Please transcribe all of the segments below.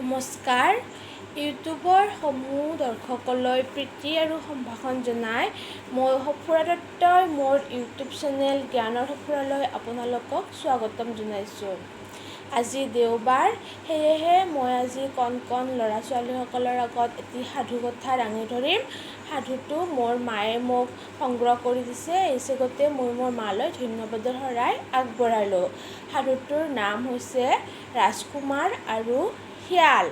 নমস্কাৰ, ইউটিউবৰ সমূহ দৰ্শকলৈ প্ৰীতি আৰু সম্ভাষণ জনাই মই সফুৰা দত্তই মোৰ ইউটিউব চেনেল জ্ঞানৰ সফুৰালৈ আপোনালোকক স্বাগতম জনাইছোঁ। আজি দেওবাৰ, সেয়েহে মই আজি কণ কণ ল'ৰা ছোৱালীসকলৰ আগত এটি সাধুকথা দাঙি ধৰিম। সাধুটো মোৰ মায়ে মোক সংগ্ৰহ কৰি দিছে, এই চেগতে মই মোৰ মালৈ ধন্যবাদৰ শৰাই আগবঢ়ালোঁ। সাধুটোৰ নাম হৈছে ৰাজকুমাৰ আৰু শিয়াল।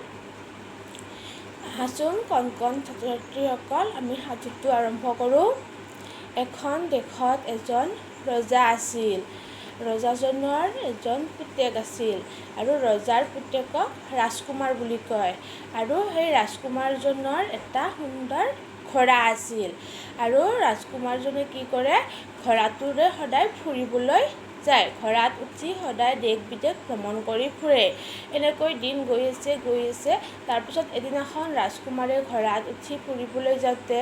আহাচোন কণ কণ ছাত্ৰ ছাত্ৰীসকল, আমি সাধুটো আৰম্ভ কৰোঁ। এখন দেশত এজন ৰজা আছিল। ৰজাজনৰ এজন পুতেক আছিল আৰু ৰজাৰ পুতেকক ৰাজকুমাৰ বুলি কয়। আৰু সেই ৰাজকুমাৰজনৰ এটা সুন্দৰ ঘোঁৰা আছিল। আৰু ৰাজকুমাৰজনে কি কৰে, ঘোঁৰাটোৰে সদায় ফুৰিবলৈ যায়, ঘোঁৰাত উঠি সদায় দেশ বিদেশ ভ্ৰমণ কৰি ফুৰে। এনেকৈ দিন গৈ আছে গৈ আছে, তাৰপিছত এদিনাখন ৰাজকুমাৰে ঘোঁৰাত উঠি ফুৰিবলৈ যাওঁতে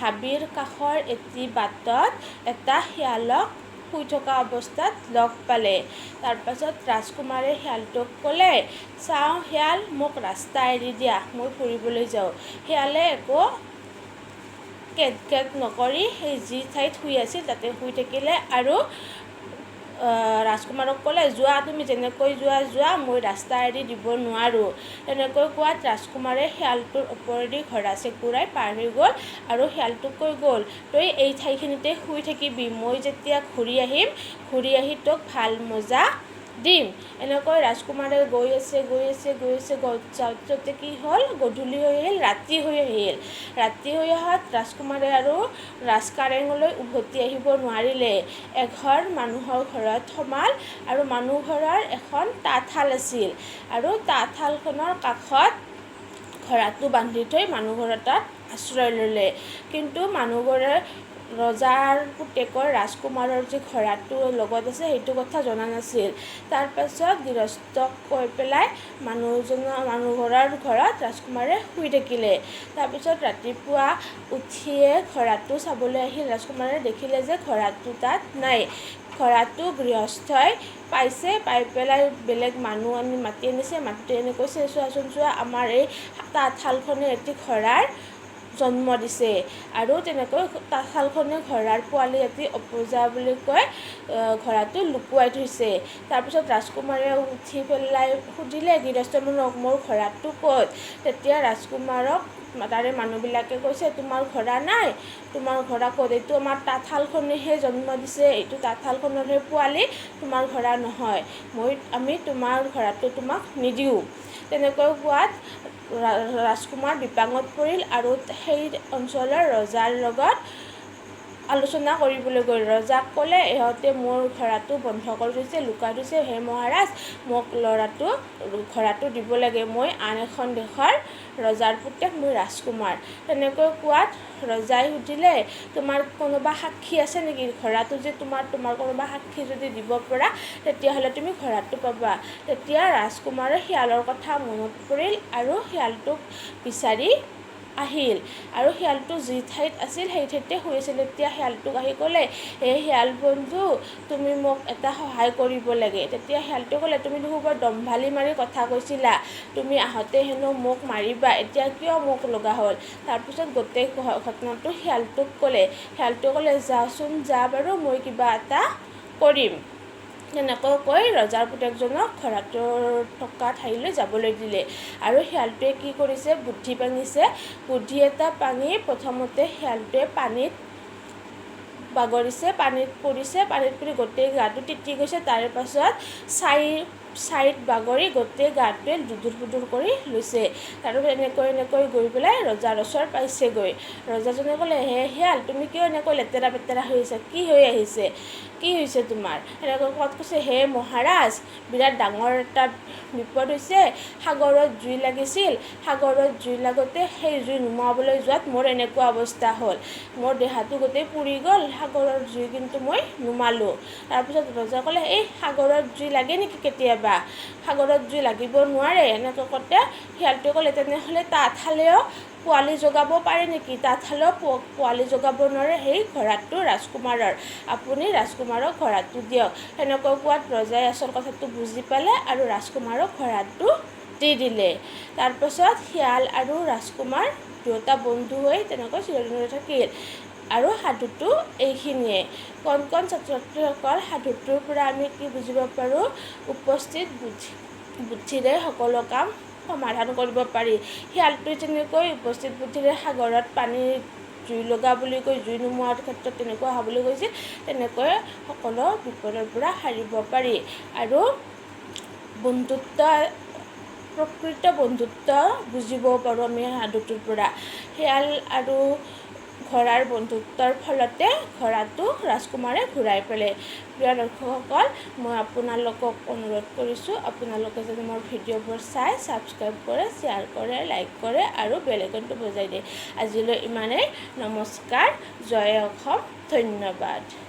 হাবিৰ কাষৰ এটি বাটত এটা শিয়ালক শুই থকা অৱস্থাত লগ পালে। তাৰপাছত ৰাজকুমাৰে শিয়ালটোক ক'লে, চাওঁ শিয়াল, মোক ৰাস্তা এৰি দিয়া, মই ফুৰিবলৈ যাওঁ। শিয়ালে একো কেট কেট নকৰি সেই যি ঠাইত শুই আছিল তাতে শুই থাকিলে আৰু ৰাজকুমাৰক ক'লে, যোৱা তুমি যেনেকৈ যোৱা যোৱা, মই ৰাস্তা এৰি দিব নোৱাৰোঁ। তেনেকৈ কোৱাত ৰাজকুমাৰে শিয়ালটোৰ ওপৰেদি ঘোঁৰা চেকুৰাই পাৰ হৈ গ'ল আৰু শিয়ালটোক কৈ গ'ল, তই এই ঠাইখিনিতে শুই থাকিবি, মই যেতিয়া ঘূৰি আহিম, ঘূৰি আহি তোক ভাল মজা দিম। এনেকৈ ৰাজকুমাৰে গৈ আছে গৈ আছে গৈ আছে, যাওঁতে যাওঁতে কি হ'ল, গধূলি হৈ আহিল, ৰাতি হৈ আহিল। ৰাতি হৈ অহাত ৰাজকুমাৰে আৰু ৰাজকাৰেঙলৈ উভতি আহিব নোৱাৰিলে। এঘৰ মানুহৰ ঘৰত সোমাল আৰু মানুহ ঘৰৰ এখন তাঁতশাল আছিল আৰু তাঁতশালখনৰ কাষত ঘোঁৰাটো বান্ধি থৈ মানুহ ঘৰৰ তাত আশ্ৰয় ল'লে। কিন্তু মানুহঘৰে ৰজাৰ পুতেকৰ ৰাজকুমাৰৰ যে ঘোঁৰাটো লগত আছে সেইটো কথা জনা নাছিল। তাৰপাছত গৃহস্থক কৈ পেলাই মানুহজনৰ মানুহঘৰৰ ঘৰত ৰাজকুমাৰে শুই থাকিলে। তাৰপিছত ৰাতিপুৱা উঠিয়ে ঘোঁৰাটো চাবলৈ আহিল ৰাজকুমাৰে, দেখিলে যে ঘোঁৰাটো তাত নাই। ঘোঁৰাটো গৃহস্থই পাইছে, পাই পেলাই বেলেগ মানুহ আনি মাতি আনিছে। মাতি আনি কৈছে, চোৱাচোন চোৱা, আমাৰ এই তাঁতশালখনে এটি ঘোঁৰাৰ জন্ম দিছে। আৰু তেনেকৈ তাঁতশালখনে ঘোঁৰাৰ পোৱালি এটি ওপজা বুলি কৈ ঘোঁৰাটো লুকুৱাই থৈছে। তাৰপিছত ৰাজকুমাৰে উঠি পেলাই সুধিলে গৃহস্থ মানুহক, মোৰ ঘোঁৰাটো ক'ত? তেতিয়া ৰাজকুমাৰক তাৰে মানুহবিলাকে কৈছে, তোমাৰ ঘোঁৰা নাই, তোমাৰ ঘোঁৰা ক'ত? এইটো আমাৰ তাঁতশালখনেহে জন্ম দিছে, এইটো তাঁতশালখনৰহে পোৱালি, তোমাৰ ঘোঁৰা নহয়, আমি তোমাৰ ঘোঁৰাটো তোমাক নিদিওঁ। তেনেকৈ কোৱাত ৰাজকুমাৰ বিপাঙত পৰিল আৰু সেই অঞ্চলৰ ৰজাৰ লগত আলোচনা কৰিবলৈ গ'ল। ৰজাক ক'লে, ইহঁতে মোৰ ঘোঁৰাটো বন্ধ কৰি থৈছে, লুকাই থৈছে, হে মহাৰাজ, মোক ল'ৰাটো ঘোঁৰাটো দিব লাগে, মই আন এখন দেশৰ ৰজাৰ পুতেক, মই ৰাজকুমাৰ। তেনেকৈ কোৱাত ৰজাই সুধিলে, তোমাৰ কোনোবা সাক্ষী আছে নেকি? ঘোঁৰাটো যে তোমাৰ, তোমাৰ কোনোবা সাক্ষী যদি দিব পৰা তেতিয়াহ'লে তুমি ঘোঁৰাটো পাবা। তেতিয়া ৰাজকুমাৰৰ শিয়ালৰ কথা মনত পৰিল আৰু শিয়ালটোক বিচাৰি আহিল। আৰু শিয়ালটো যি ঠাইত আছিল সেই ঠাইতে শুই আছিল। তেতিয়া শিয়ালটোক আহি ক'লে, হে শিয়াল বন্ধু, তুমি মোক এটা সহায় কৰিব লাগে। তেতিয়া শিয়ালটোৱে ক'লে, তুমি দেখোন বৰ দম্ভালি মাৰি কথা কৈছিলা, তুমি আহোঁতে হেনো মোক মাৰিবা, এতিয়া কিয় মোক লগা হ'ল? তাৰপিছত গোটেই ঘটনাটো শিয়ালটোক ক'লে। শিয়ালটোৱে ক'লে, যাচোন যা বাৰু, মই কিবা এটা কৰিম। তেনেকৈ কৈ ৰজাৰ পুতেকজনক ঘোঁৰাটোৰ থকা ঠাইলৈ যাবলৈ দিলে। আৰু শিয়ালটোৱে কি কৰিছে, বুদ্ধি পাঙিছে। বুদ্ধি এটা পাঙি প্ৰথমতে শিয়ালটোৱে পানীত বাগৰিছে, পানীত পৰিছে, পানীত পৰি গোটেই গাটো তিতি গৈছে। তাৰে পাছত ছাইত বাগৰি গোটেই গাটোৱে লুধুৰ পুধুৰ কৰি লৈছে। তাৰপিছত এনেকৈ এনেকৈ গৈ পেলাই ৰজাৰ ওচৰ পাইছেগৈ। ৰজাজনে ক'লে, হে শিয়াল, তুমি কিয় এনেকৈ লেতেৰা পেতেৰা হৈ আছা, কি হৈ আহিছে, কি হৈছে তোমাৰ? সেনেকৈ কোৱাত কৈছে, হে মহাৰাজ, বিৰাট ডাঙৰ এটা বিপদ হৈছে, সাগৰত জুই লাগিছিল, সাগৰত জুই লাগোঁতে সেই জুই নুমুৱাবলৈ যোৱাত মোৰ এনেকুৱা অৱস্থা হ'ল, মোৰ দেহাটো গোটেই পুৰি গ'ল, সাগৰৰ জুই কিন্তু মই নুমালোঁ। তাৰপিছত ৰজাই ক'লে, এই সাগৰত জুই লাগে নেকি কেতিয়াবা? সাগৰত জুই লাগিব নোৱাৰে। এনেকৈ কওঁতে শিয়ালটোৱে ক'লে, তেনেহ'লে তাঁতশালেও পোৱালি জগাব পাৰে নেকি? তাঁতশালেও পোৱালি জগাব নোৱাৰে, সেই ঘোঁৰাটো ৰাজকুমাৰৰ, আপুনি ৰাজকুমাৰক ঘোঁৰাটো দিয়ক। সেনেকৈ কোৱাত ৰজাই আচল কথাটো বুজি পালে আৰু ৰাজকুমাৰক ঘোঁৰাটো দি দিলে। তাৰপাছত শিয়াল আৰু ৰাজকুমাৰ দুয়োটা বন্ধু হৈ তেনেকৈ চিৰদিনলৈ থাকিল। আৰু সাধুটো এইখিনিয়ে। কণ কণ ছাত্ৰ ছাত্ৰীসকল, সাধুটোৰ পৰা আমি কি বুজিব পাৰোঁ? উপস্থিত বুদ্ধিৰে সকলো কাম সমাধান কৰিব পাৰি। শিয়ালটোৱে যেনেকৈ উপস্থিত বুদ্ধিৰে সাগৰত পানী জুই লগা বুলি কৈ জুই নুমুৱাৰ ক্ষেত্ৰত তেনেকুৱা হোৱা বুলি কৈছিল, তেনেকৈ সকলো বিপদৰ পৰা সাৰিব পাৰি। আৰু বন্ধুত্ব, প্ৰকৃত বন্ধুত্ব বুজিব পাৰোঁ আমি সাধুটোৰ পৰা। শিয়াল আৰু ঘোঁৰাৰ বন্ধুত্বৰ ফলতে ঘোঁৰাটো ৰাজকুমাৰে ঘূৰাই পালে। প্ৰিয় দৰ্শকসকল, মই আপোনালোকক অনুৰোধ কৰিছোঁ, আপোনালোকে যাতে মোৰ ভিডিঅ'বোৰ চাই ছাবস্ক্ৰাইব কৰে, শ্বেয়াৰ কৰে, লাইক কৰে আৰু বেল আইকনটো বজাই দিয়ে। আজিলৈ ইমানেই। নমস্কাৰ। জয় অসম। ধন্যবাদ।